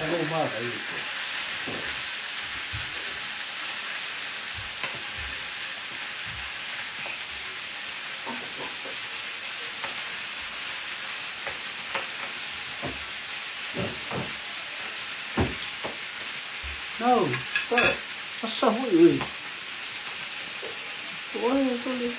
Alo manaia. No, stop. Asa hui ui. Oi, tole.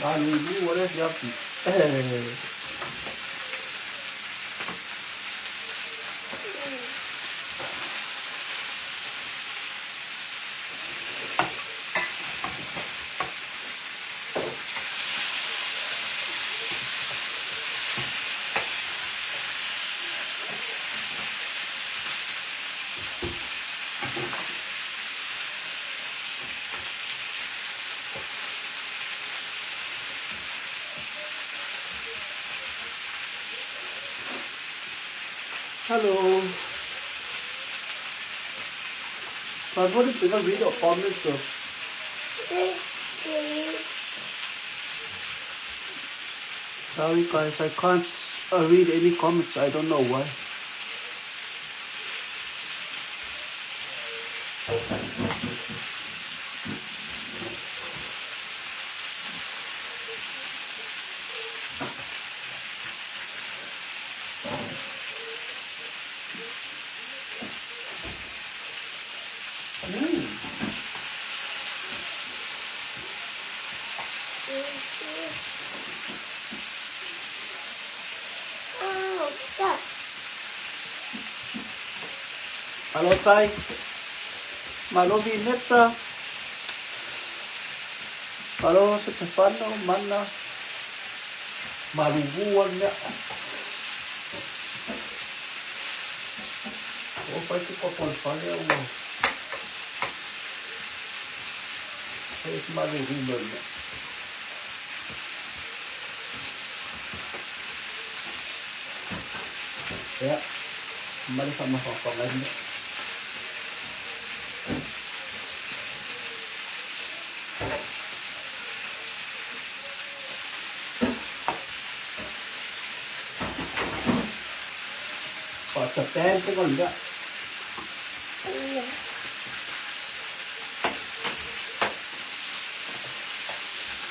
Malulu wale siapi. Eh. Hello. I wanted to read your comments though. Sorry guys, I can't read any comments. I don't know why. Oh, stop. Hello, Tay. Malo Vineta. Malo Stefano, Mana. Maluguan niya. O, pai que papalpalha o. Esse maluguan niya. Kaya, mali sa mapapangan niya. Pasatente con ya.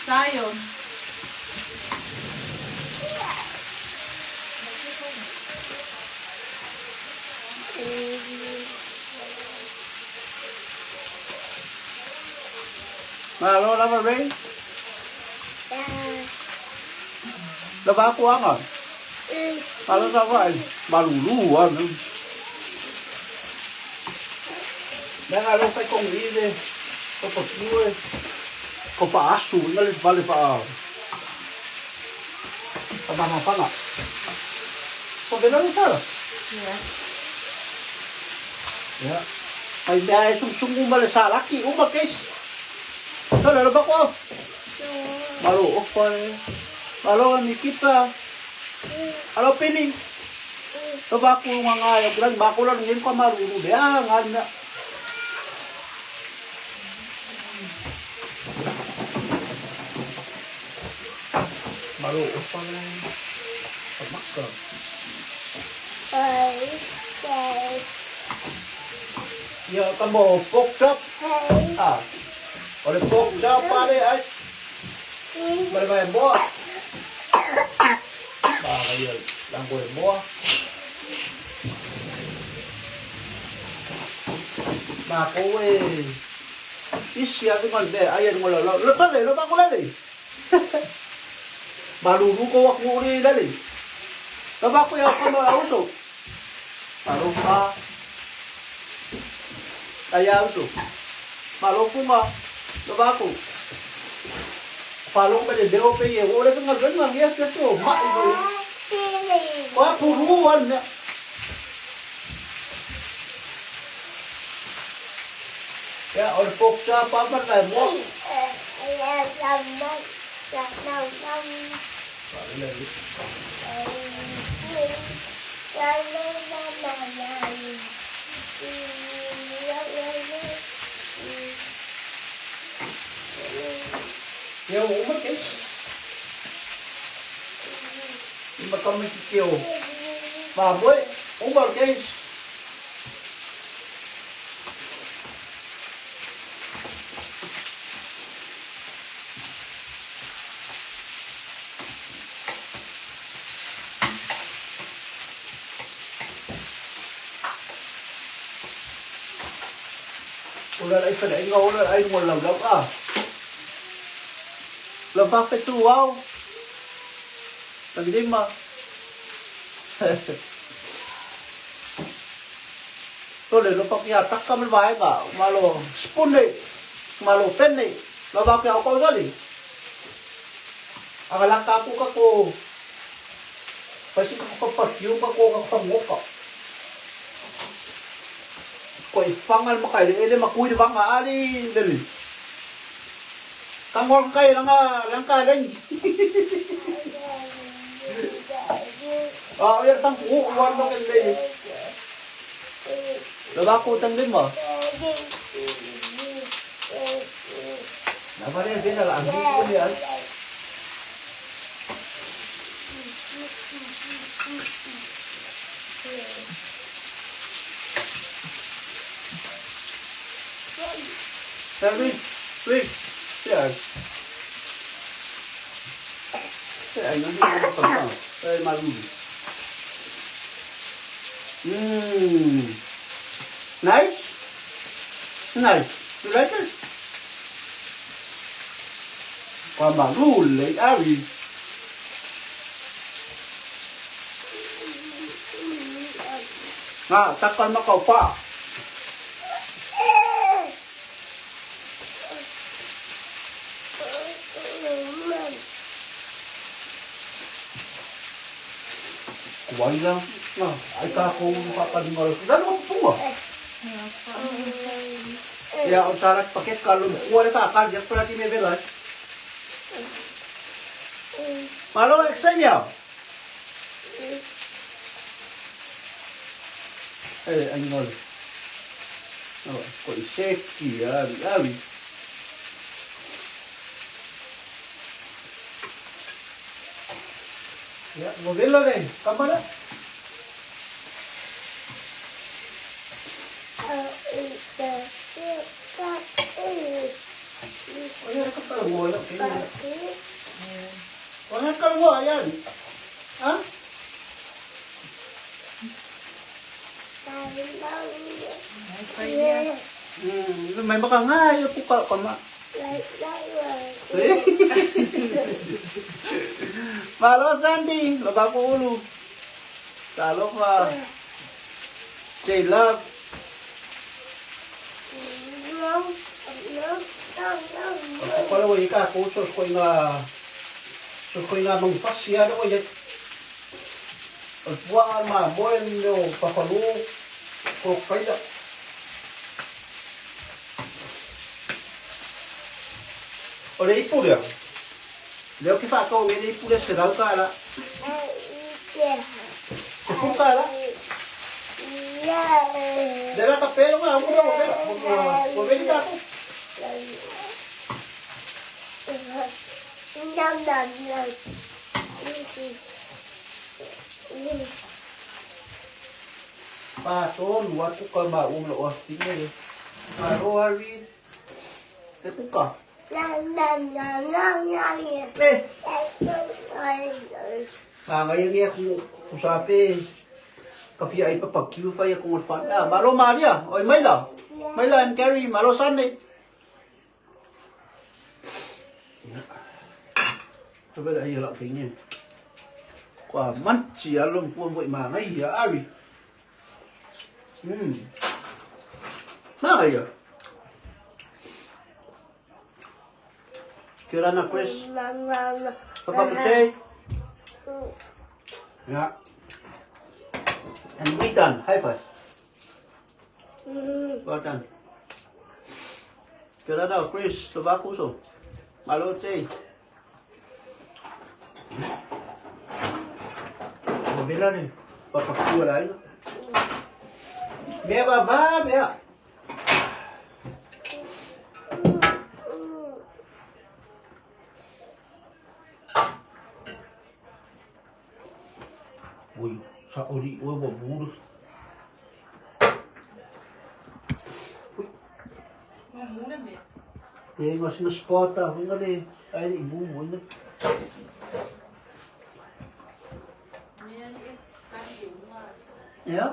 Tayo. Malo lava Ray. Lava ko nga. Malo sa ko ay maluluan. Nang alo sa kong ide. Ko pa ko pa asu ngali vale pa. Pa pa pa na. Ko bela ni tara. Yeah. Ya. Ay dai sum sum umale sa laki uma kes. Tara lava ko. Malo opa. Malo Nikita. Alo pili. Lava ko nga nga gran bakulan ngin ko marulu de ah nga. Malo opa. Mắc cỡ. Giờ có bộ pork chop. À. Ole pork chop pa de ai. Bale bale bo. Ba cái giờ đang ngồi mua. Mà cô ấy isi cái con bé ai ngồi lo lo lo lo ba cô lên đi. Mà lù lù cô ngủ đi lên đi. Lo ba cô yêu con nó áo sổ. Malo fa. Ai auto. Malo kuma. Lo ba ku. Palo me le deo pe ye wo le nga nga ngia ke to ma i lo. Kwa puru wan ne. Ya or pok cha pa pa na mo. Ya o ma ke. Ma kami ki o. Ma boy, o ma ke. Ula ai fa dai ngau la ai ngol lam lam ah. Lam pa pe tu wow. Tagi ma. To le lo pa kia tak kam vai ka malo spoon ne malo pen ne lo ba kia ko gali. Aga lang ka ku ka ko. Pasi ka ko pa kiu ka ko ka pa ngoka. Ko ifangal makai ele makui de banga ali leli. Kangol kai langa langka leng. Ah, ya tang ku wan no kende. Lo ba ku tang din mo. Na ba re bena la angi ko ni al. Sabi, wait, yeah. Ay, no mo pa pa. Ay, malu. Nice. Nice. You like it? Qua malu le ari. Ah, takkan makau pa. Kuwai lang. Ay ka ko makapalingal. Dalo ko po. Ya, ang sarak paket kalau kuha na ta kal jak pala ti mebelat. Malo exam ya. Eh, angol. Oh, ko iseki ya, abi. Ya, modelo de cámara. Wala kalwa yan. Ha? May makangay ako ka kama. Malo Sandy, laba ko ulo. Talo pa. Say love. Ako pala wala ka ako sos ko nga sos ko nga mong pasya do ko. Alpuan ma boen no papalu ko kaya. Ore ipu lea. Leo ke whaakau e le ipu lea se rau ka ala. Se puka ala. Dera ka pera nga, amura mo pera. Mo veli ka ako. Pa, to, luar ko ka maung lo tingin. Maro hari. Te puka. Eh. Ngayon niya kung usapi. Kafi ay papag-Q fa ya kung fan. Ah, Maro Maria. Oy, Myla. Myla and Carrie, Maro Sunday. Coba dah ya lak pingin. Kwa man chi alum puan buat mangai ya ari. Manaia. Kia ora na Chris. Papa Jay. Yeah. And we done. High five. Well done. Kia ora na Chris. Lovakuso. Malo Jay. Ua vela le papakua le aiga. Mea vavā mea. Ui, sa ori ua ua buru. Ui. E nga singa spota, ui nga le, ai le ibu mo nga. Yeah.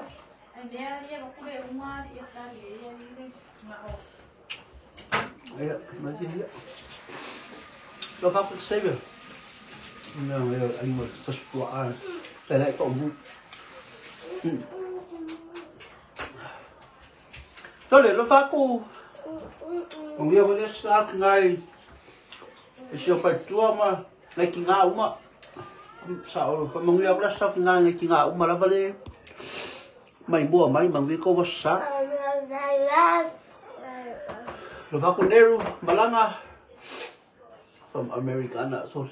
Yeah, imagine. Lo fa ku save. No, yo ai mo sa sua. Sai lại ko mu. To le lo fa ku. O ia wale sa ngai. E si o fatua ma ngai ki ngā uma. Sa o fa mangu ia wale sa ki ngā ngai ki ngā uma lava le. Mai mua mai mangu ko wa sa. Lo fa ku neru malanga from Americana so.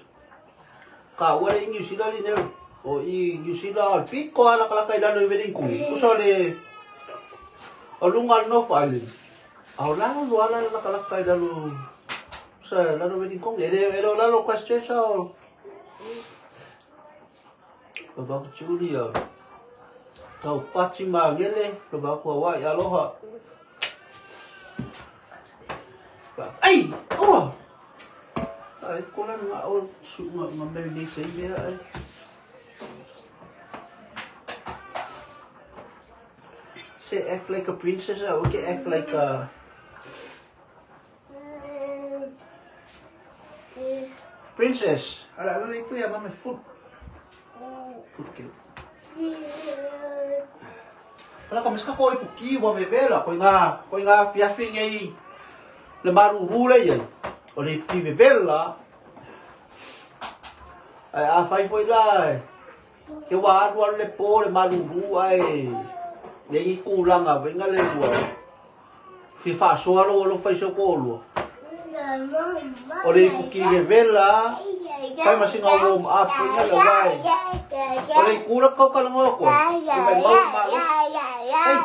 Ka wale i New Zealand ni neru. O i New Zealand piko ala kala kai lalo i wedding ku. So le o lunga North Island. Au la lo ala la kala kai lalo sa lalo wedding kong. Ele ele lalo question sa o. Lo ba ku Julia. Tau pati ma ngele lo ba ku Hawaii aloha. Ai, oh. Ai kola nga o su nga nga marinate sa iya ai. Say act like a princess, okay, act like a princess. Ala, ala, ito ya, mama, food. Food cake. Ala, kamis ka ko ipuki, wa vevela, ko nga fiafi ngay le maru hule yan. O le ipuki vevela. Ai, a fai foi la. Ke wa alu alu le po le maru hu ai. Le i kulanga, venga le ua. Fi fa soa lo lo fai so ko lo. O le ipuki vevela. Pai masinga warm up venga le vai. O le kura kau kalanga ko. I mai mau ma. Ei,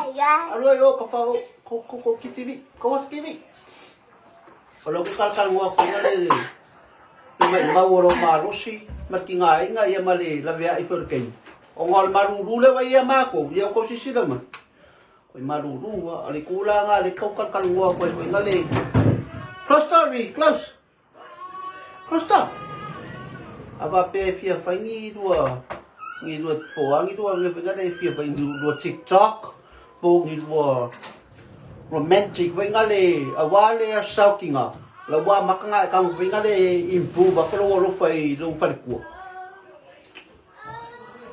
alu ai o ka fa ko ko ko kitivi, ko was kivi. O lo ka ka ua ko le. Le mai mau ro malosi, ma ki ngā inga ia ma le lavea i wherkei. O ngā maruru le wai ia mako, ia ko sisila ma. Ko i maruru a le kula ngā le kau ka kalua ko i ngā le. Close story, close. Close stop. Ava pe fia whaingi rua. Ngi rua poangi rua ngi whainga le fia whaingi rua TikTok. Po ngi rua romantic whainga le awa le a saukinga. La wā makanga e kanga whainga le improve a kolo lo whai lo wharikua.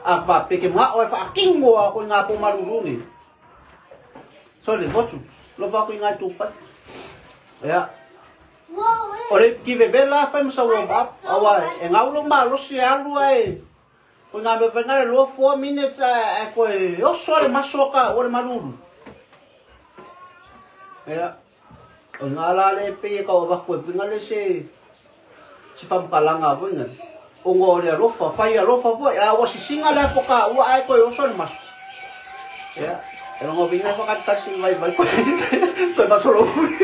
A wha peke mga oe wha kingoa ko ngā pō maruru ni. So le motu, lo wha ko ngā tūpai. Ia. O le ki vevela whai masa warm up. Awa, e ngaulo malosi alu ai. Ko ngā me whainga le loa 4 minutes a koe oso le masoka o le maruru. Ia. O ngā la le pe ka o wako e whainga le se whamkalanga whainga. O ngā o le alofa, whai alofa whai. A o sisinga le afoka ua ai koe oso le maso. Ia. E rongo whainga whakatasi vai vai koe. Koe matolo hui.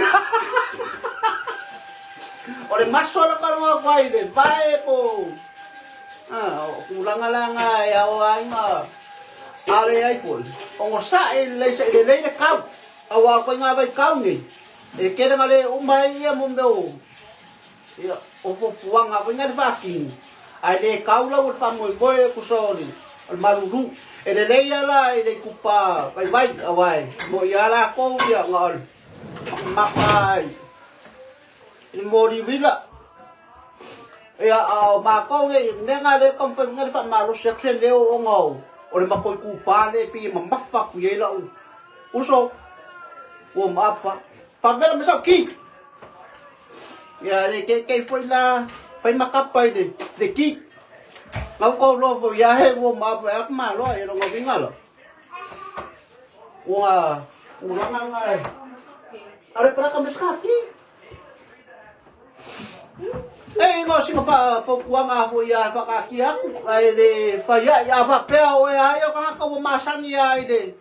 O le maso la karonga whai le vai ko. Ah, o kulangalanga e au ainga. Ale ai ko. O ngā sa e le sa e le le kau. Awa koe ngā vai kau nei. E kere ngā le umai ia mo meo. Ia, o fofuanga koe ngā le whakini. Ai le kau lau o le whamoi moe ko soli. O le maruru. E le leia la e le kupa vai vai awai. Mo ia la kou ia ngā ole. Maka ai. E mori wila. Ia au mākou e mea ngā le kamwhai ngā le whamalo se akse leo o ngau. O le makoi kupa le pi ma mafa ku ye lau. Uso ua maapa. Pavela me sau ki. Ia le ke ke foi la fai makapa i le ki. Ngau kau lo fo ia he ua maapa e ma lo e lo vinga lo. Ua ulanga ngai. Are para ka meska ki. E ngo singa fa fo kuanga fo ia fa ka ki aku ai le fa ia ia fa pea o e ai o ka ka o masangi ai le.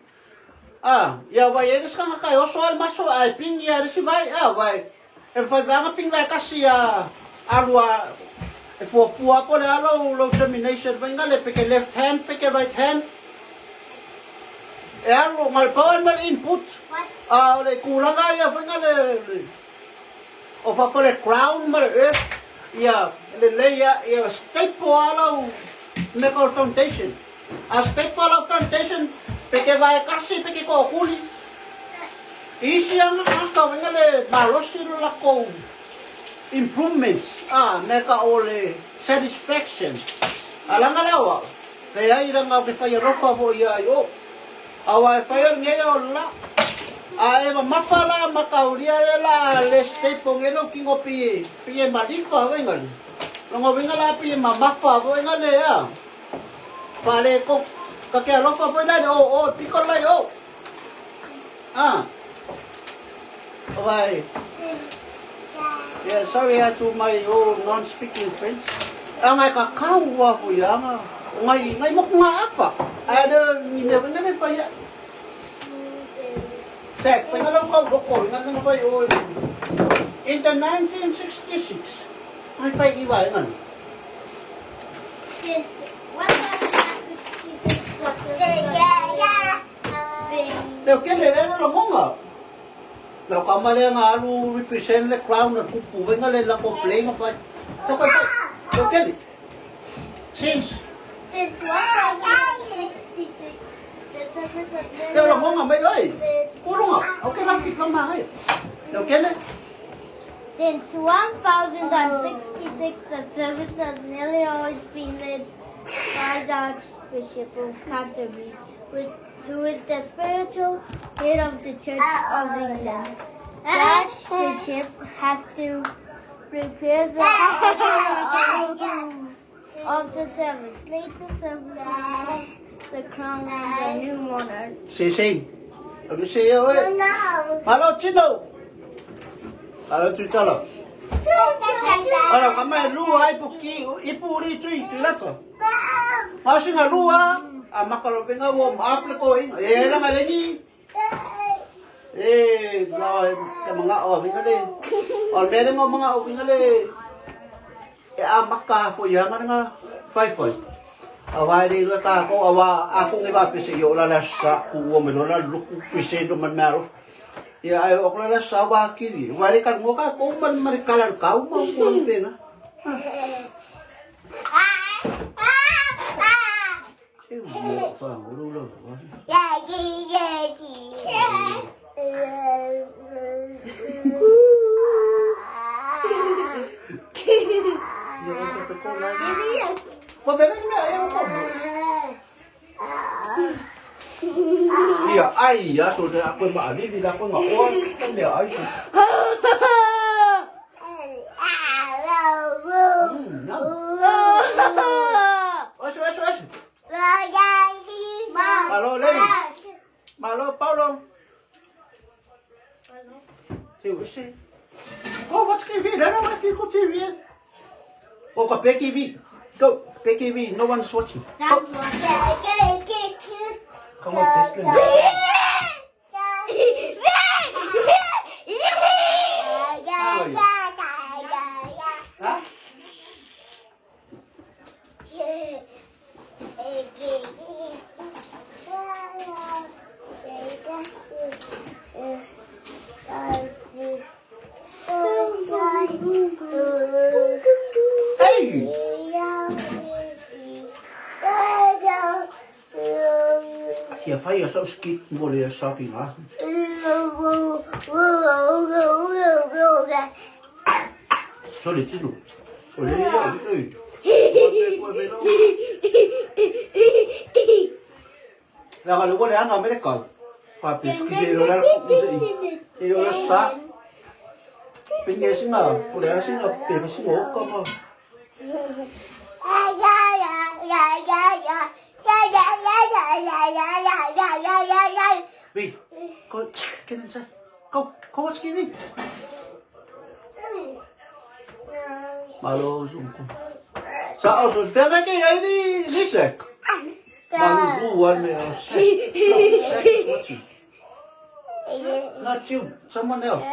Ah, ia vai eles ka ka o so al maso ai ping ia le si vai ah vai. E fa vanga ping vai kasi a alua e fua fua po le alo low termination vai ngale peke left hand peke right hand. E alo ngal power mal input. Ah le kulanga ia vai ngale o fa fo le crown ma le earth ia le leia ia staple alo medical foundation. A staple alo foundation peke vai kasi peke ko kuli. Isi ang ka venga le malosi lo la ko improvements ah meka o le satisfaction. Alanga lawa. Te ai ranga ke fai rofa fo ia yo. Awa fai nge o la. A e mafa la makauria la le staple nge kingo pi pi malifa venga. Longo venga la pi mamafa venga le ya. Pale ko ka ke alofa fo la o o piko la o. Ah. Bye. Yeah, sorry to my old non-speaking friends. Ang ay kakawa ko ya nga. Ngay ngay mo nga afa. Ano ni me nga ne fa ya. Tek, pa nga lang ko ko nga nga fa yo. In the 1966, ay fa iwa nga. Since 1966, yeah. Leo kele le lo monga. Lau ka male nga alu represent le crown na kupu venga le la ko play nga fa. To ka to kele. Since 1966, Leo lo monga mai oi. Kurunga. Okay la si kama hai. Leo kele. Since 1066, the service has nearly always been led by the Archbishop of Canterbury, who is the spiritual head of the Church of England. The Archbishop has to prepare the order of the service, lead the service, the crown and the new monarch. Si si. Alu si yo e. No. Malo chino. Malo chitalo. Ala kama lu ai puki ipu ri tui tui lato. Masinga lu a a makalo venga wo ma ko i. E la ngale ni. E la ka mga o venga le. O me le mga o venga le. E a maka fo ya nga nga fai fai. Awa ri lu ta ko awa aku ngi ba pese yo la la sa ku wo me la lu ku pese do man maro. Ya ai o la sa wa kiri. Wa ri ka ngo ka ko man man kala kau ma ko penga. Ia ai ya so de aku ma ali di aku ngak on kan dia ai so. Osu osu osu. Malo Levi. Malo Paulo. Si. Go watch TV. No one can TV. Go go TV. Go TV. No one's watching. Go. Come on, Tesla. Huh? Hey! Jeg fejrer så skidt, hvor det er sagt i retten. Så lidt til nu. Og det er ø. Lad mig lukke det andet med det godt. Sa. Pinga boleh singa, pe singa oka pa. Wait, go get inside. Go, go watch TV. Malo sungku. Sa also pega ke ai ni sisek. Malu one me sek. Not you, someone else.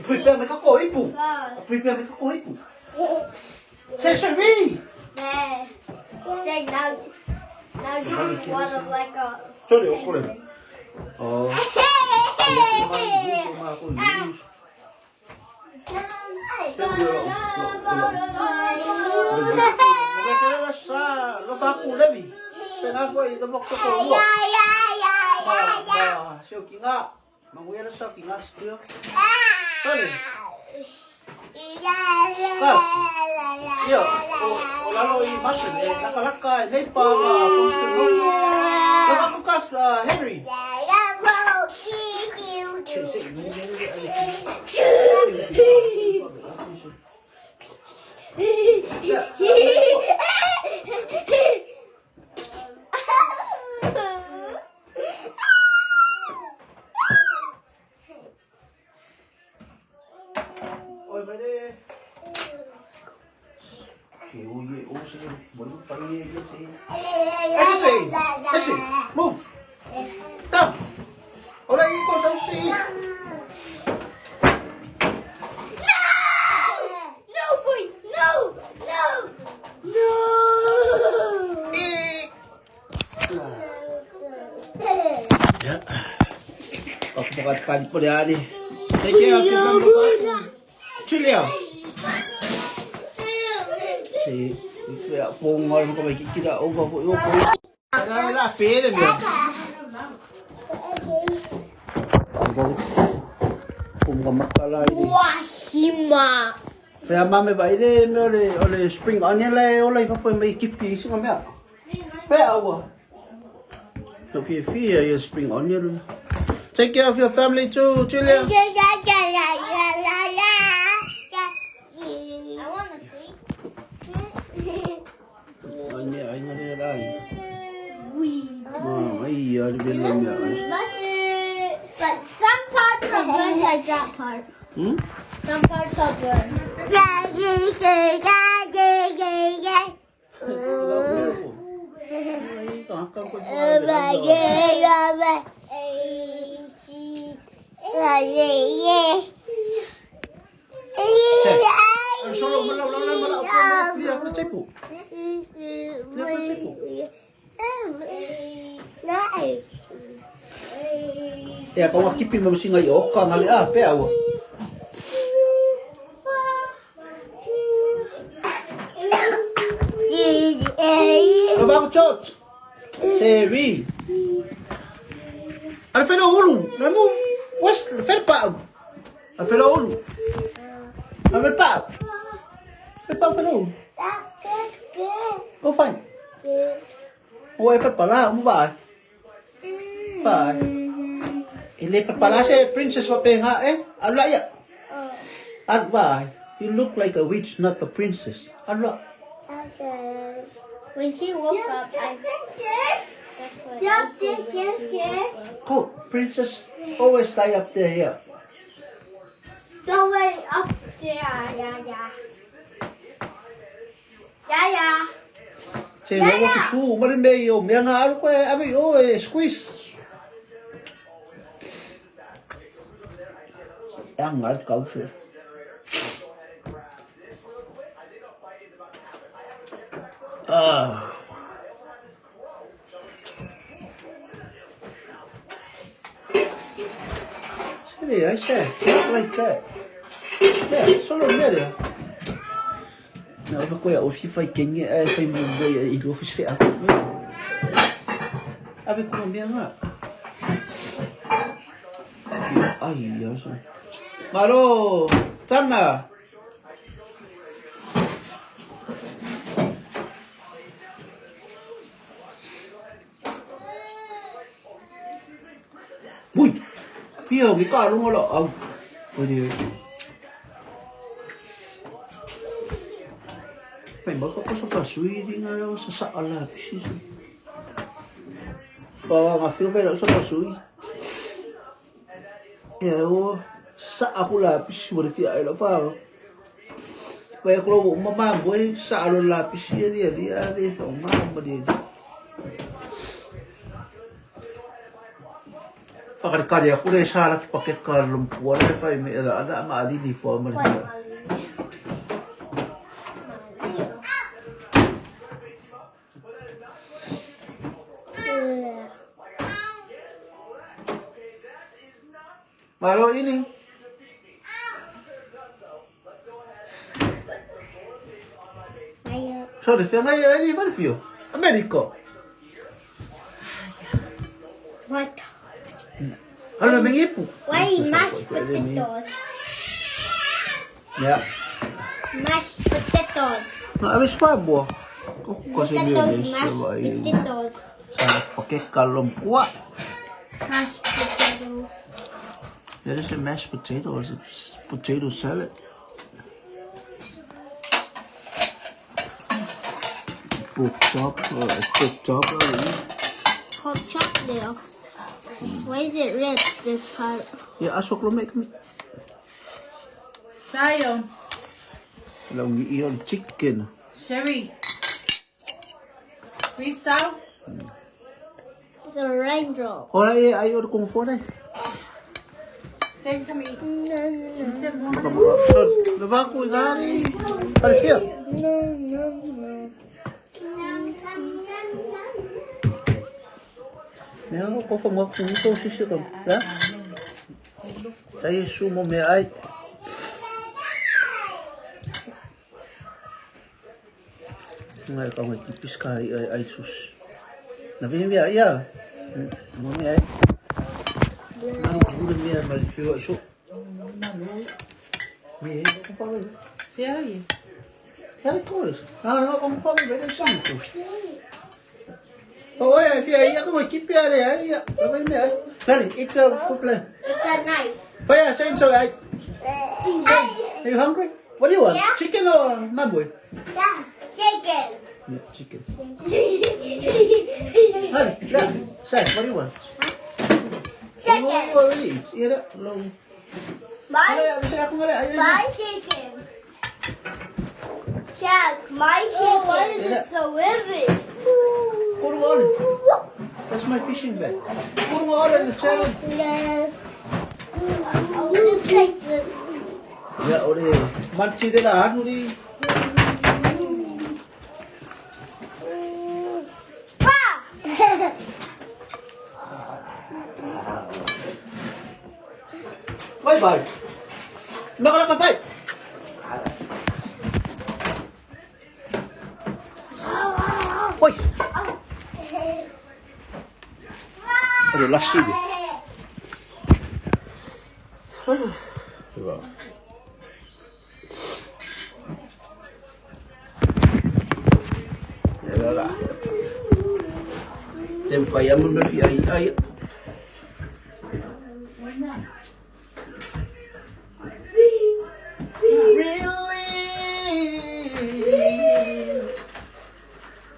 Prepare me ka ipu. Prepare me ka ipu. Say me. Now you want to like a. Sorry, okore. Oh. Henry. Move. Down. No, boy. No. No. No. Ya. Aku makan pun dia ni. Take care of your Julia. Si, ya pongal ko may kikita over ko yo. La fede mi. Wahima. Kaya mame ba ile me ole ole spring onion le ole fa foi mai kipi singa mea. Pe awa. So fi fi ya spring onion. Take care of your family too, Julia. I want to see. But some parts are burned like that part. Hmm? Some parts are burned. Ya kau kipi mo singa yo ka ngali a pe awa. Bang chot. Sevi. Al felo ulu. Namu wes fel pa. Al felo ulu. Al fel pa. Fel pa felo. Go fine. Oi pa pala mo ba? Pa. Ile pa pala se princess wa penga eh. Alwa ya. Alwa. You look like a witch, not a princess. Alwa. When she woke up, I. Go, princess. Always stay up there here. Don't way up there, yeah, yeah. Yeah, yeah. Say, yeah, yeah. Su, marimbe yo, mianga alko abi oh squeeze. Yang ngal kau sih. Ah. See, I said, just like that. Yeah, solo medio. No, ma koe o fifa kenge e fai mo i lo fis fe a. Ave ko mea nga. Ai, aso. Malo, tana. Ui, pia mi ka runga la au. Oi. Pai maka ko sa pasui di nga sa sa ala pisi. Pa nga fio fela sa pasui. Ia o sa aku la pisi mo fia ai la fa. Pai ko lo mama boy sa lo la pisi dia dia dia o mama dia. Whakarekare a kore sa la ki pake ka lumpua le whai me era ana ma alini fo ma le. Maro ini. Sorry, fia ngai ali fai fio. Americo. What? Allora mengipu. Why mashed potatoes? Yeah. Mashed potatoes. No, avis pa bo. Kukka se Potatoes, mielessä mashed vai? potatoes. Saada pakekka lompua. Mashed potatoes. That is a mashed potato or is it potato salad? Pork chop, pork chop. Hot chocolate. Why is it red, this part? Yeah, asok lo make me. Sayo. Long ion chicken. Sherry. Freestyle. It's a raindrop. Ora e ayo kung fo ne. Take come eat. No, no, So, leva ko gari. Parfia. no, no, no. Mea ko fa mo ku to sisi ko. Ya. Sai sumo me ai. Ngai ka ngai tipis ka ai ai sus. Na vi mea ia. Mo me ai. Na jure mea ma fio ai so. Me ko pa le. Fia ye. Ya ko le. Na na ko pa le le sang ko. Oh, yeah, if you are going to keep it there, yeah. Larry, eat the food. It's a knife. Fire, say so. Are you hungry? What do you want? Yeah. Chicken or mambo? Yeah, chicken. Yeah, chicken. Harry, yeah. Say, what do you want? Chicken. You already eat. Yeah, long. My, my chicken. Jack, my chicken. Why is it so heavy? That's my fishing bag. Put water in the channel. Yes. I'll just take this. Yeah, ore. Manchi de la hanuri. Ah! Bye bye. Baka ka fight. Oi. Ore lassi. Hyvä. Ja Tem fai amun me fi ai ai. Really?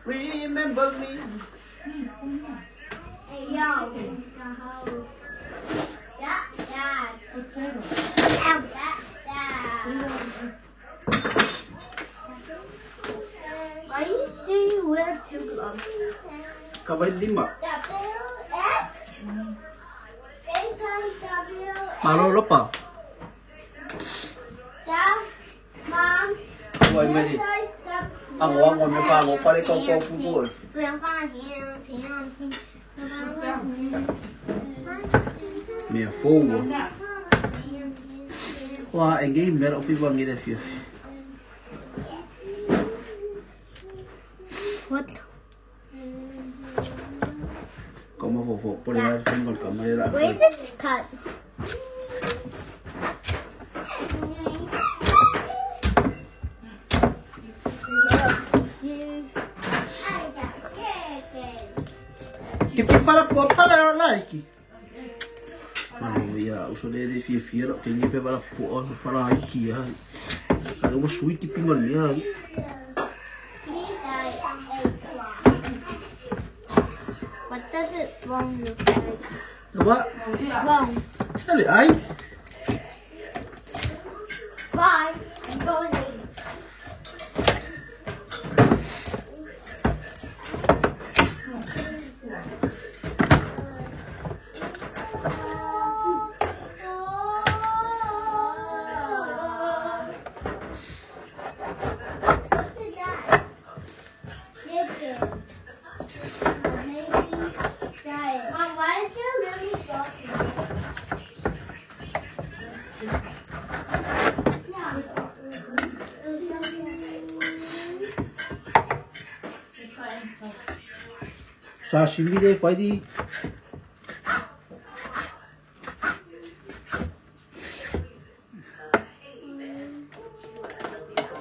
Remember me? Hey, yo. That's dad. That's dad. Why do you wear two gloves? Kawai lima. W X A W Malo lopa. Mom. Kawai meri. Ang wang wang me pa mo pare kau kau pu pu. Mea fogo. Wa engei mera o piwa ngira fia. What? Como fo fo por ar. Where's it cut? Ki fala po fala like. Mano ia uso le fia fia lo ke ni pe fala po fala iki ya. Alo sweet pinga le. What does it wrong look like? What? Wrong. Sorry, I. Bye. I'm going to eat. What is that? Chicken. Amazing diet. Mom, why is there little sauce? Sashimi de fai.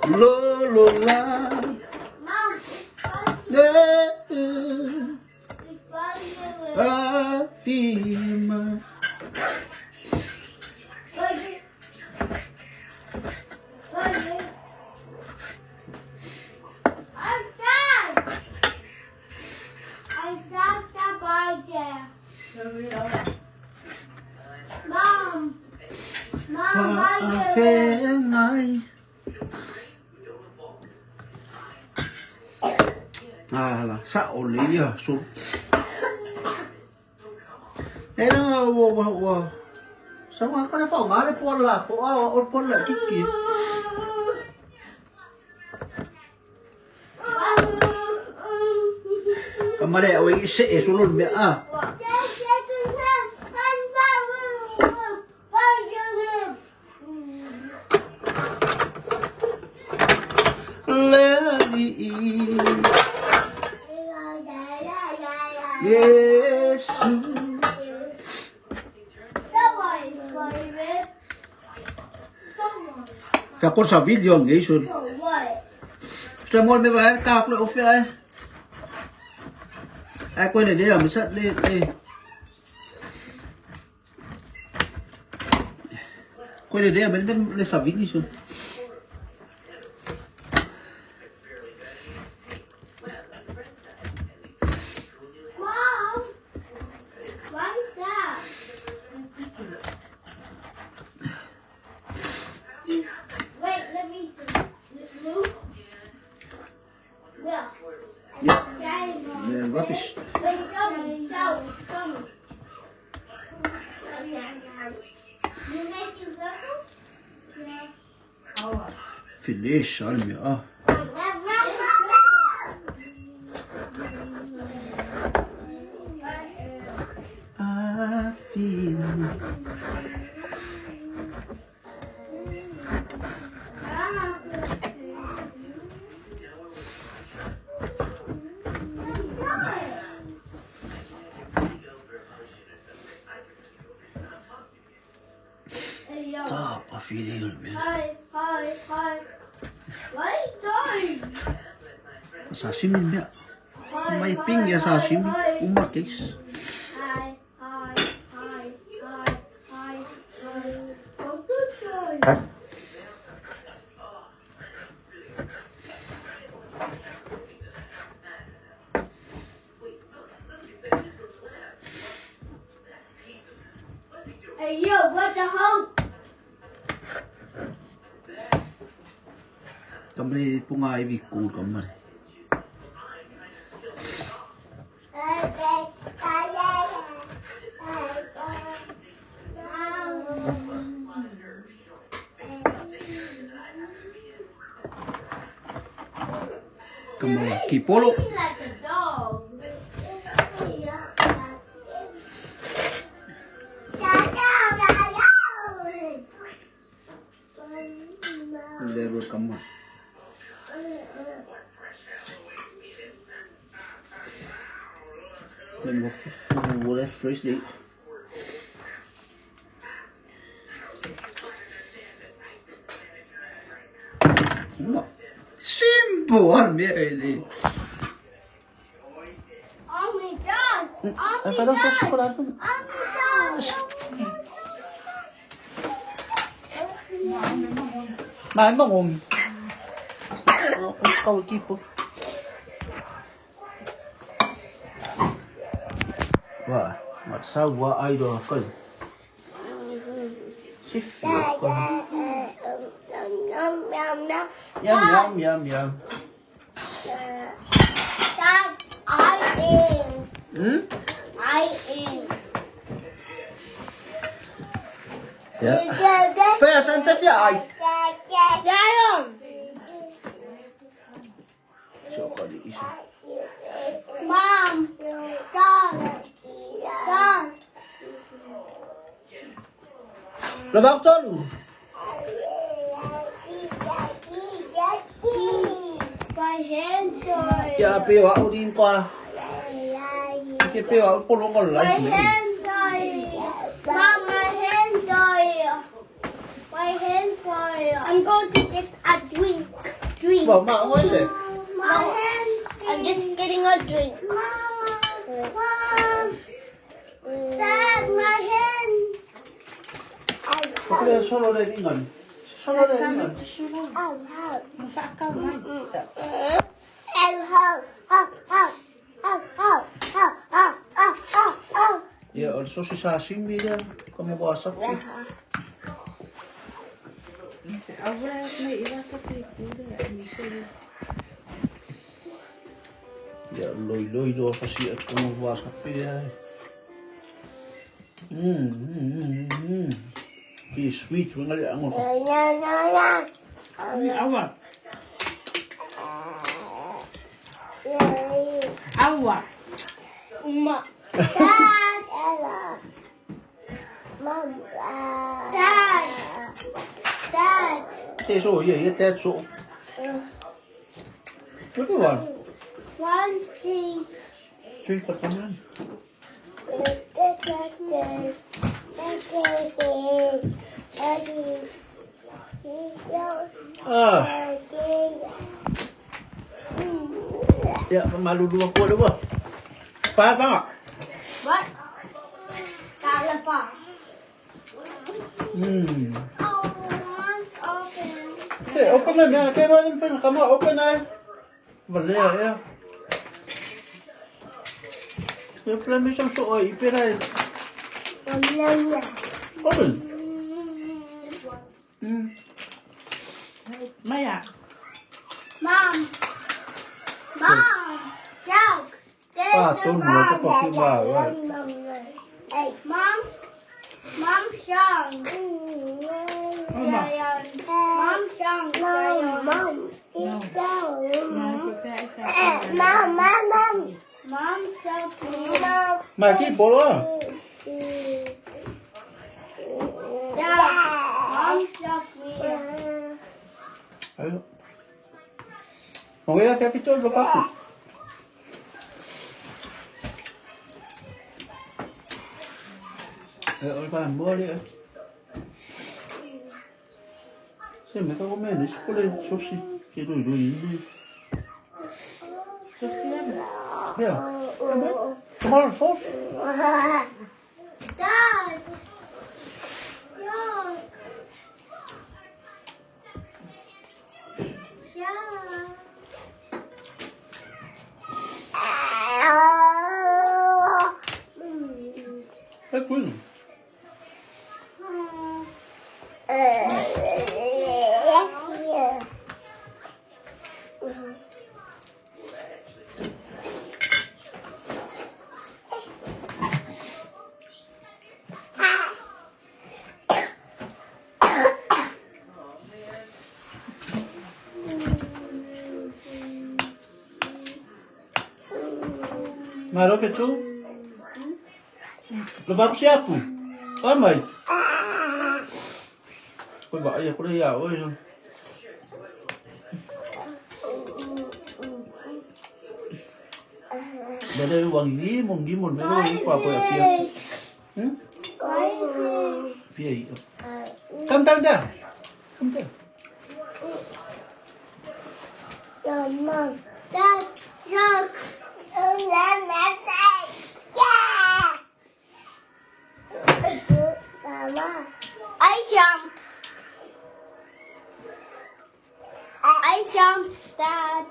Lo lo la. Mom, Le it's afirma. I'm done. I got the ball there. Mom. Mom, Fa'afeagai. Ah la sa o le ia so. E na wo wo wo. Sa wa ka fa ngare po la po a o po la kiki. Kamare o i se e solo me a. Yesu. Ka cosa video ngeison. Sa mo me va ka ko o fe ai. Ai ko le le mi sa le le. Ko le le me le sa video. Mom, what is that? Wait, let me move. Look. Yeah. Daddy, Le rubbish. Wait, show me, show me, show me. You make a circle? Yeah. Finish al me a. Afirma. Ta pa fili me. Hi, hi, hi. What are you doing? Sashimi me. Hi, Mai hi, ping ya hi, sashimi. hi. Uma case. Hi, hi, hi, hi, hi, hi. Go to joy. Hey yo, what the hell? Kamre punga i vi ko kamre. Kamre ki polo. Like a dog. Le ro kamre. Le mo fu le fresh le. Simbo mere. Oh my God! Oh my Fai la God! cioccolato. Oh my God! Ma ngon. Kau tipo. Wah, mat sawa ai do koi. Sifio koi. Yum yum yum yum. Dad, I am. Hmm? I am. Ja. Fai sempre via ai. Zion. So kali isi. Mom. Dad. Dad. Lobak tolu. My hands are. Ya pe wa udin kwa. Ke pe wa polo ko My lai. hands are. Mom, my hands are. My hands are. I'm going to get a drink. Drink. Ba ma ngoi se. My hands. I'm just getting a drink. Mom. Dad, my hand. Ko le solo le ingan. Solo le ingan. Ya, also si sashimi ya. Kamu wasak. Ya, loi loi do kasi at kamu wasak ya. Be sweet when I ang. Awa. Awa. Uma. Dad. Dad. Dad. 这首也也得做。这个玩。 One thing. 这个当然。Ah. Ya, maluluwa ko ba? Pa pa. What? Talapa. Oh, one's open. Se, open na niya. Kaya ba rin pa kamo open na. Wala ya. Ya plan mi sam so oi pera. Open. Maya. Mom. Mom. Dog. Ah, tôi nói cái con kia bà rồi. Mom. Mom, song. Mom, song. Mom. Mom, mom, mom. Mom, song. Mà cái bộ đó. Mom, song. Ayo. Oke, ya, Fito, lo paku. Ôi bà mua đi. Xem mấy con mẹ này có lên sushi, cái đuôi đuôi đi. Sushi em. Yeah. Come on, sauce. Dad. Look. Yeah. Cái quên. Maro ke tu? Lo baku siapa? Oi mày. Ôi vợ giờ có đi à ôi. Để đây hoàng gì mong gì một mấy đôi qua qua phía. Phía. Come down there. Come down. Your mom. Dad, look. Yeah. Mama. I jump. I jump, Dad.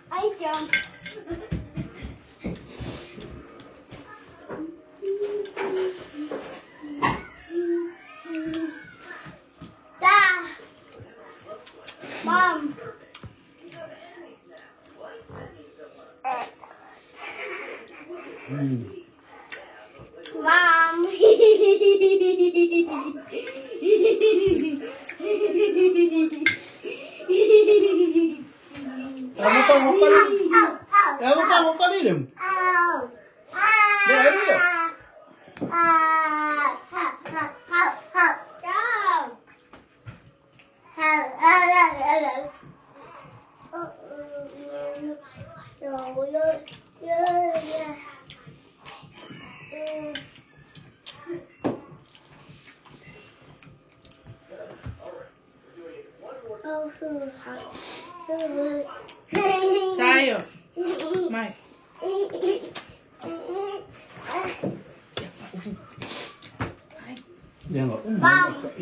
I jump. Dad. Mom. Mom. Sayo. Mike. Mom, look.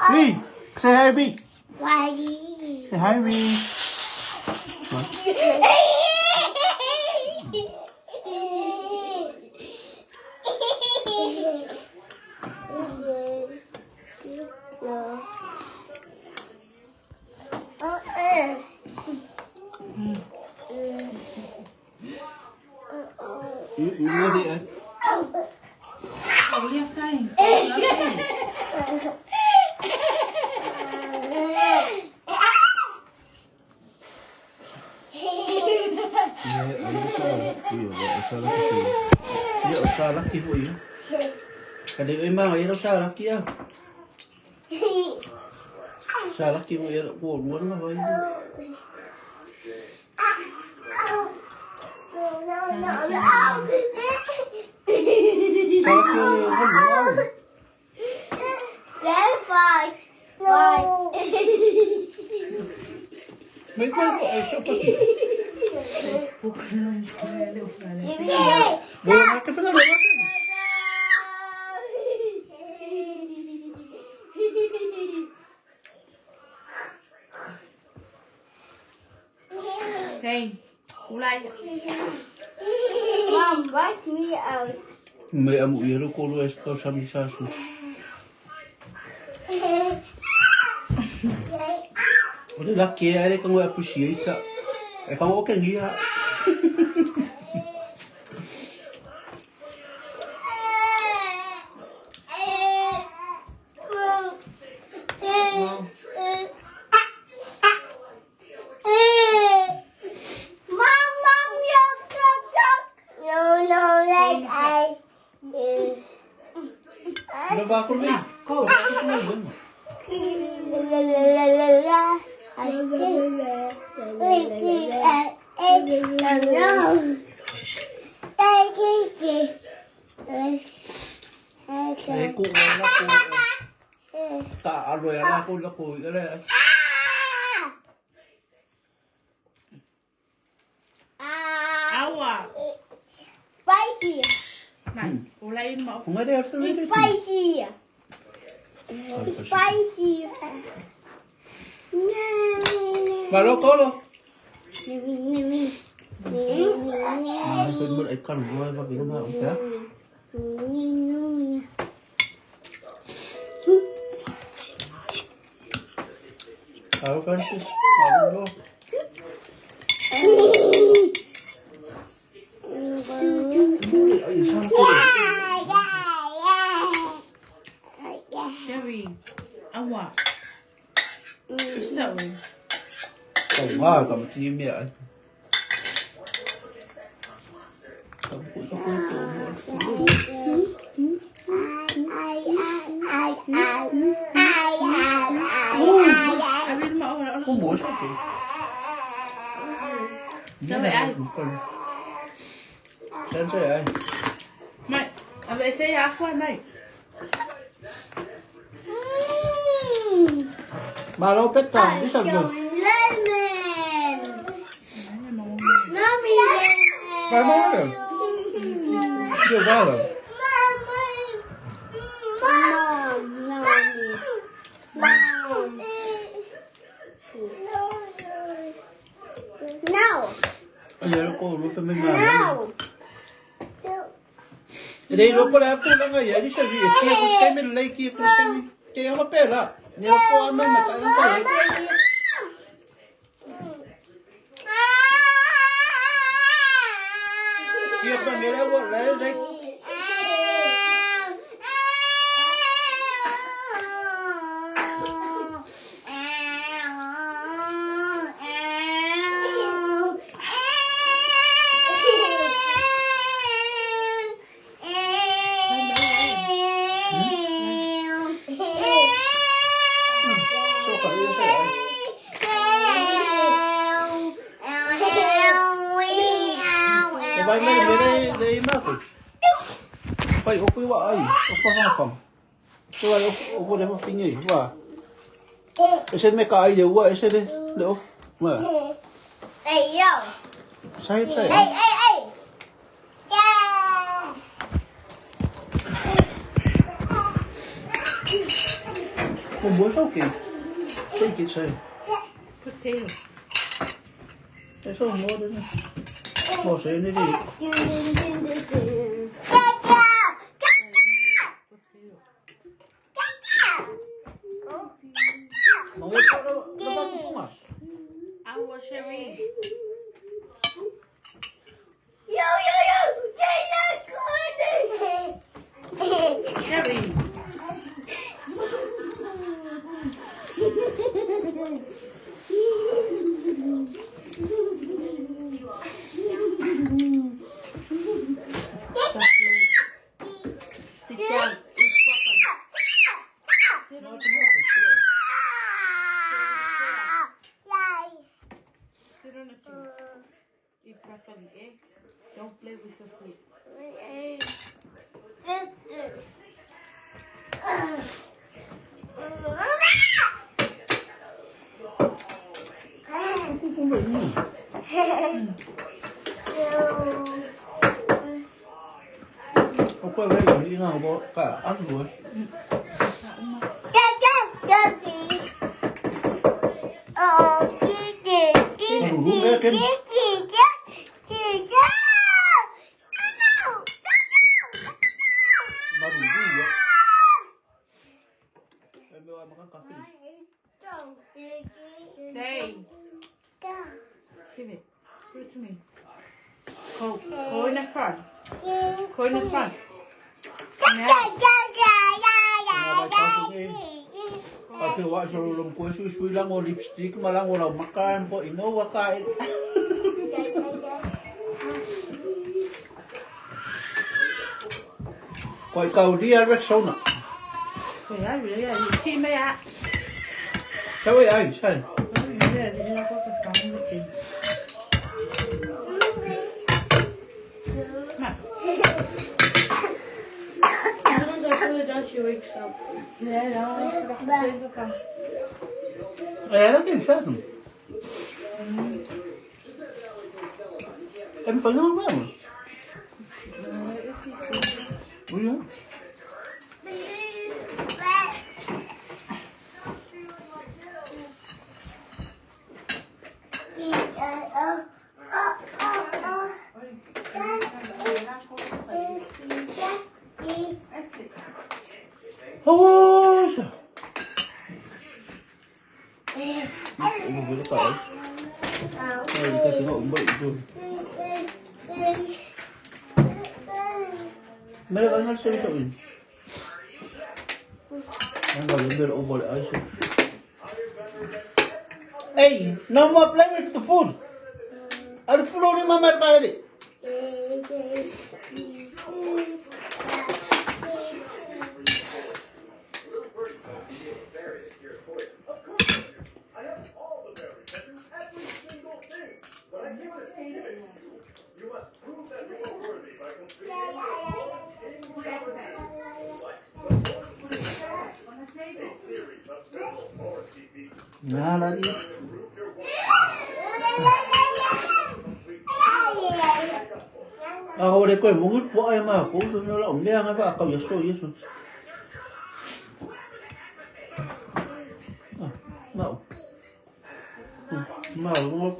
Hey, say hi, B. Say hi, B. Mom, wash me out. Spicy. Spicy. Spicy. Marokolo. Sherry, awa. So. Wow, cầm chi mẹ. Sao vậy anh? Sao vậy? Mày, vậy sẽ áo qua mày. Mà đâu biết tao biết sao rồi. Vai embora. Giovana. No. No. Ele não pode pular na ele já viu. Que eu me lei que que eu pela. Nem eu a mãe matar não vai. Que eu também eu vou lá. Ese me cae de ua, ese de off. Hey yo. Sai sai. Hey hey hey. Yeah. Como é o quê? Tem que ser. Potato. Eso es modo. No sé ni de. Don't play with the food. Hey, give it. Give it to me. Go, go in the front. Go in the front. Kasi wa sa rulong ko suy lang o lipstick malang wala makan ko inowa kain. Ko i kaulia Rexona. Ko ia le ia ti me a. Tau e ai, sai. Ja, det er klart. Em phải ngon quá mà. Ui da. Ôi giời. Hey, no more playing with the food. Are food mama kaya. Nalali. Ah, ore koe mungu po ai ma ko so no la mea nga ba ka yeso yeso. Ah, ma. Ma mo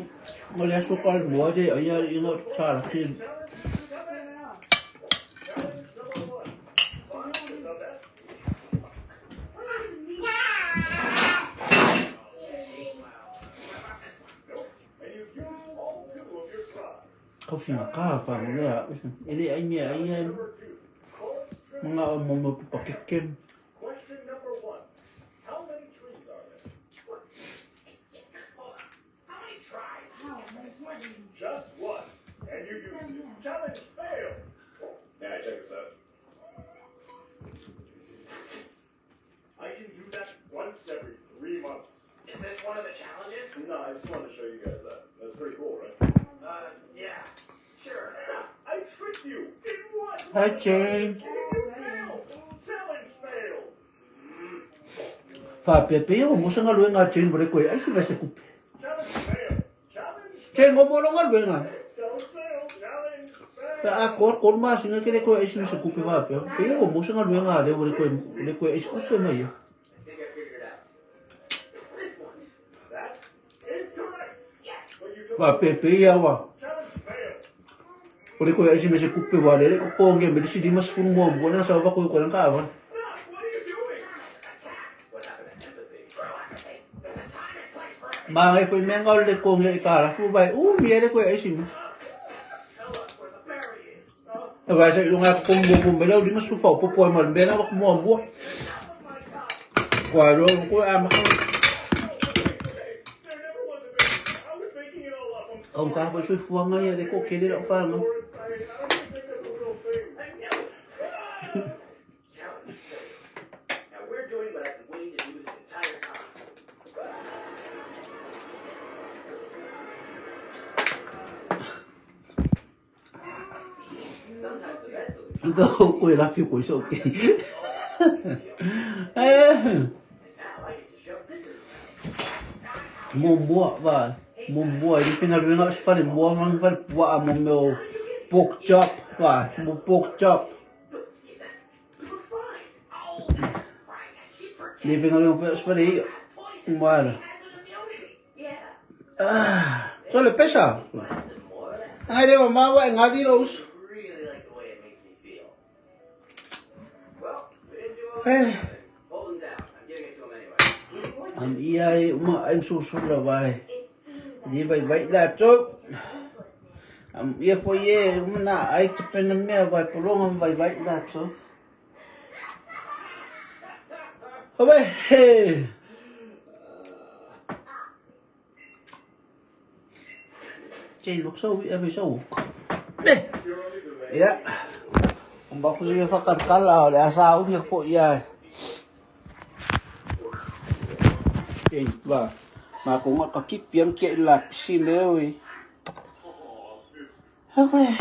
mo le so ka mo de ai ai ino cha la sin. Ka pa mo lea ele ai mea ai ai mga o mo pakikem. Question number 1. How many trees are there? How many tries? Just one. And you used it. Challenge failed. Now check this out. I can do that once every 3 months. Is this one of the challenges? No, I just wanted to show you guys that. That's pretty cool, right? Yeah. Sure. I tricked you in one. Hi, Jane. Challenge failed. Fa pepe o mo sanga luenga Jane bore koe ai se ba se kupe. Challenge failed. Challenge. Jane ngo mo longa luenga. Challenge failed. Challenge failed. Ta a kor kor ma singa kele koe ai se se kupe fa pe. Pe o mo sanga luenga le bore koe le koe ai se kupe mai. I think I figured it out. This one. That is correct. Yes. But you Fa pepe ia wa. challenge failed. Ore koe ai se se kupe wa le ko konge me si dimas fun mo mo na sa va koe koe ka wa. What are you doing? What happened to empathy? Empathy. There's a time and place for everything. Ma ngai foi menga le konge i ka ra fu bai u mi le koe ai se. Tell us where the berry is. E vai se unga ko mo mo me le dimas fu pa po po ma me na mo mo. Kwa ro ko a ma There never was a berry. I was making it all up. I'm Au ka fa sui fuanga ia le ko kele la whanga. sorry. I don't even think that's a real thing. I knew it. Challenge failed. Now we're doing what I've been waiting to do this entire time. See, sometimes the best solution. Go koe la fi koe so ke. Eh. And now I get to show this is Mo mua va. Mo mua i pinga luenga se fale mua mang fale pua mo meo pork chop va. Mo pork chop. You look fine. Oh, that's right. I keep forgetting. Ni pinga luenga se fale i. Poison Voilà. has an immunity. Yeah. Ah, so le pesa. Want some more of that? Ai le mama wa ngali los. Really like the way it makes me feel. Well, we didn't do all Eh. that. Hold him down. I'm giving it to him anyway. Am ia e uma ai so so la vai. Ni vai vai la to. Am ia fo ye uma na ai te pena mea vai polonga vai vai la to. Hawe he. Jane looks so every so. Yeah. Maku se whakatkala o le asa uri ko ia. E ba ma ko nga ka kipiang kia ila pisi me oi. Okay.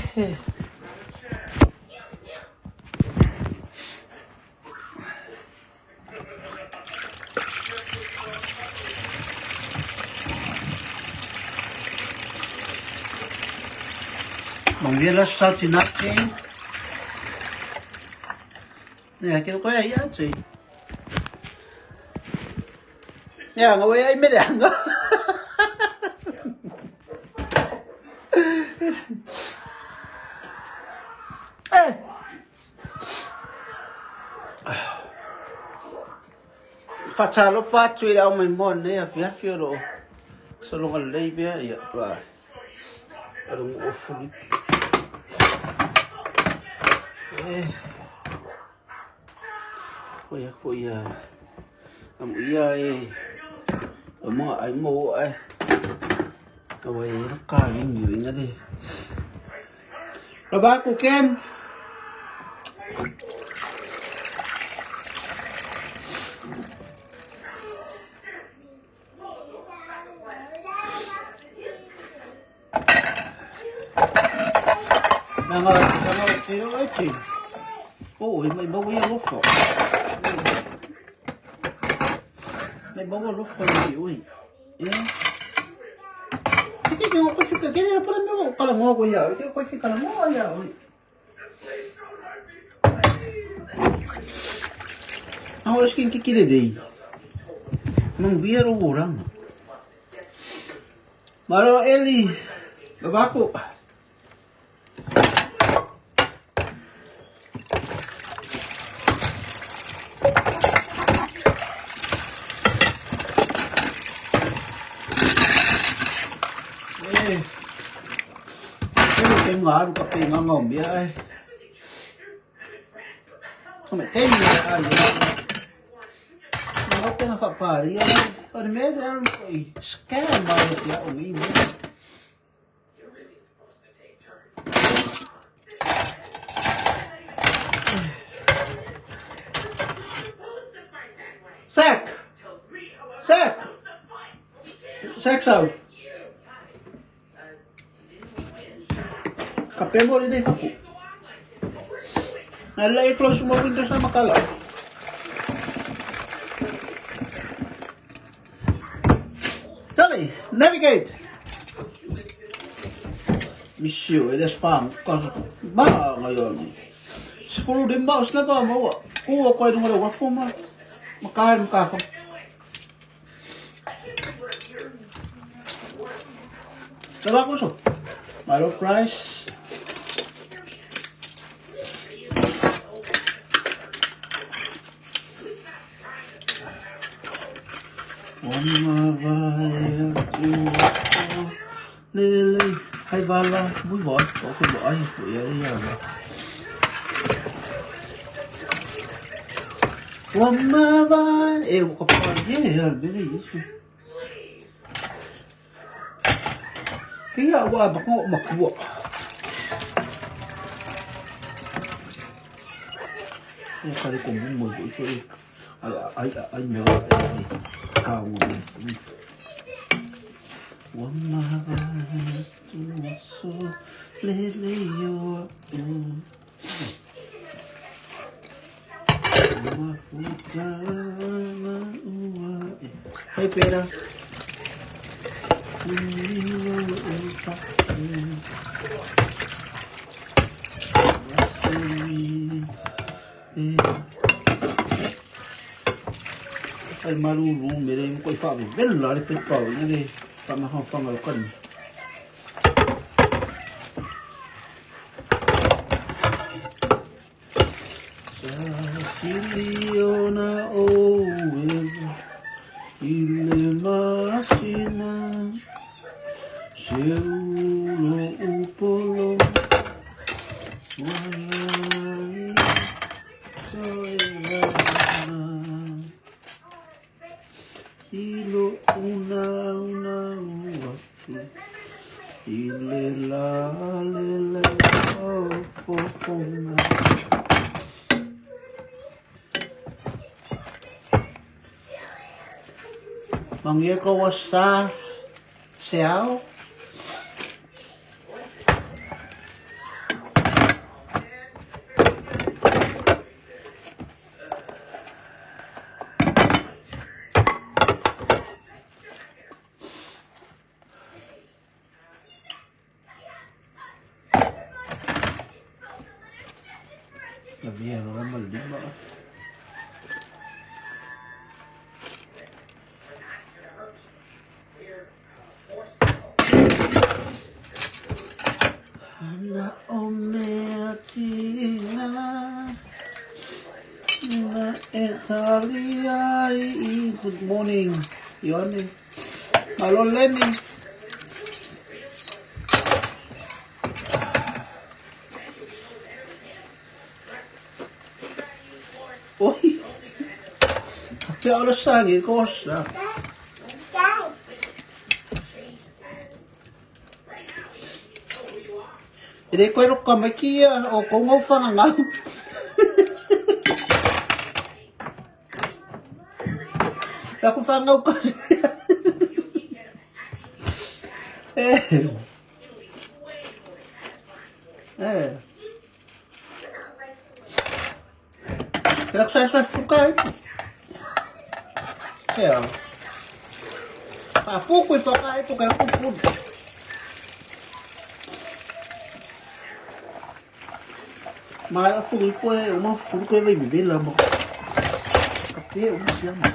Manguela sa tinake. Nè, cái có ai á chị. Nè, ngồi ấy mới đẹp đó. Ê. Phát cha lo phát chui đâu mình mòn đấy, phía phía lo. Sao luôn còn lấy bia vậy và along ofuli. Eh. Koia koia. Am ia e. O mo ai mo ai. O e ka ringi inga de. Raba ku ken. Nanga nanga te ro e te. O e mai mau ia lofo. Mai mau lofo ni oi. E. Ke ke ko fika ke le para me kala ngo ko ia. Ke ko fika ngo ia oi. Ang skin ke kile dei. Nang biero orang. Maro Eli. Babako. Ngā ka pe ngā ngā mea ai. Tome te mea ai. Ngā pe ngā whapari ai. O ne mea rā i scam mai o te au i mea. Sack! Sack! Sack sau! Kape mo rin ay fafu. Nala i-close mo windows na makala. Tali, navigate. Monsieur, it is fun. Ba ngayon. Sifuru din ba usna ba mo? Kuha ko ay nung wala wafo ma. Makain makafa. Taba ko so. Malo price. Lele hai ba la mũi vội có cái bỏ của ia đi rồi. Wama ba e ko pa ye ya bele yesu. Kaya wa ba ko makwa. E kare ko mo mo so ai ai ai me ai ka wo Wama so lele yo Hey Peter. Ai maruru me le ko fa bella le pe pa le pa ma fa fa kan. Siliona o ile masina seulo upolo walai soelana ilo una una uatu ile la le le o fo fo na. Manuia kou asa seao. Gabi ro ma lima. Ana o mea tina na Italia i. Good morning, Ione. Malo Lenny. Oi. Te ora sangi cosa. E le koe roka mai ki ia o kou ngau whanga ngau. Ka ku whangau kasi. E. E. Kaya ko sa fuka e. Kaya. Papuku i whaka e po kaya ku food. Ma a furu koe, o ma furu koe vai vela mo. Ka pe o si ama.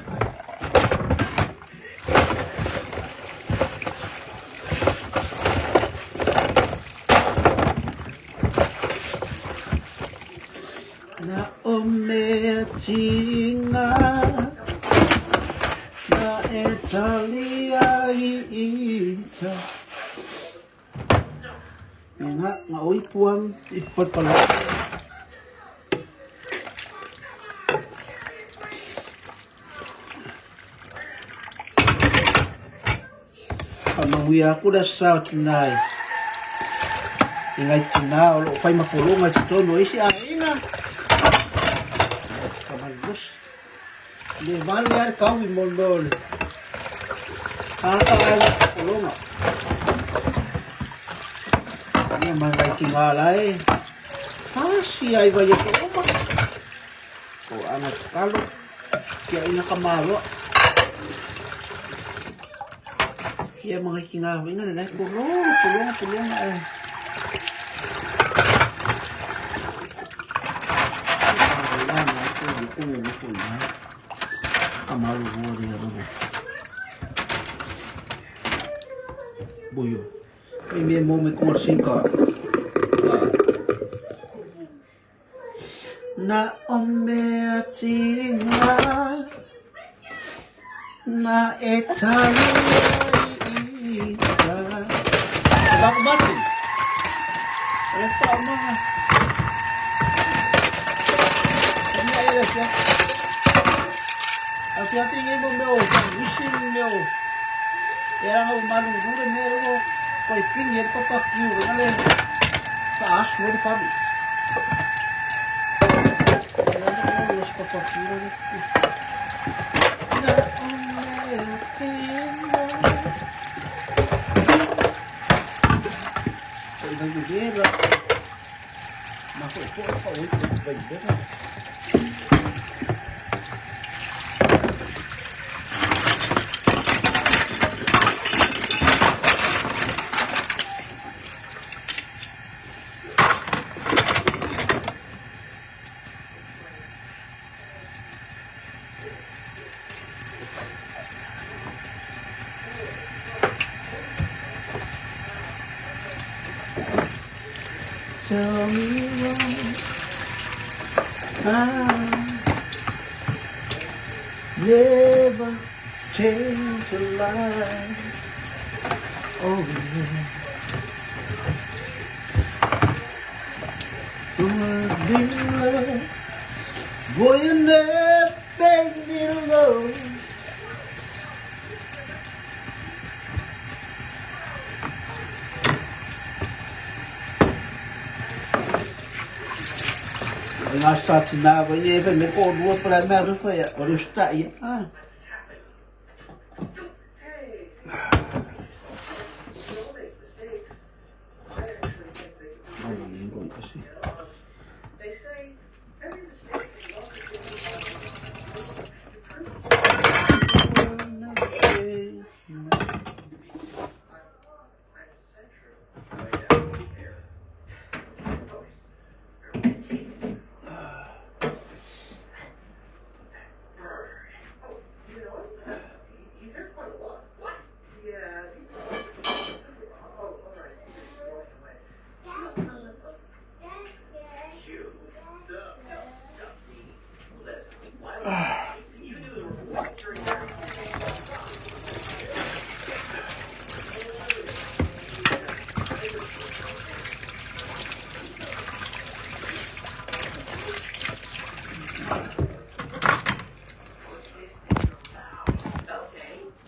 Na o mea tinga na Italia i ita. Nga nga oi puam i patpala. Manuia aku le sa o tinai. I ngai tina o loo fai mafologa i totonu o isi aiga. Ka malolosi. Le vale a le kaui mo le mea o le tagata ae mafologa. Ia ma ngai tina la e fasi ai vai e tooma. O ana tatalo kia ina ka maloa. Ia ma ngai tina winga le pulonga pulonga pulonga e. Boyo. Ai me mo me ko sika. Na o mea tinga na e tali ita. Bak mati. Ele tá uma. Ni ai le sia. Ati ati ngai mo meo, isi meo. Era ngau malu rure me ro koi pingi e papa kiu ngale. Sa asu e fabi. Papa kiu re. Na o mea tinga. Koi ngai vela. Ma ko po pa oi vai vela. Tell me why I never change a line. Oh yeah. Would be love. Boy, you never make me love. Ngā sātina wai e me ko rua pala mea rufa ia, o le usta ia. Ah.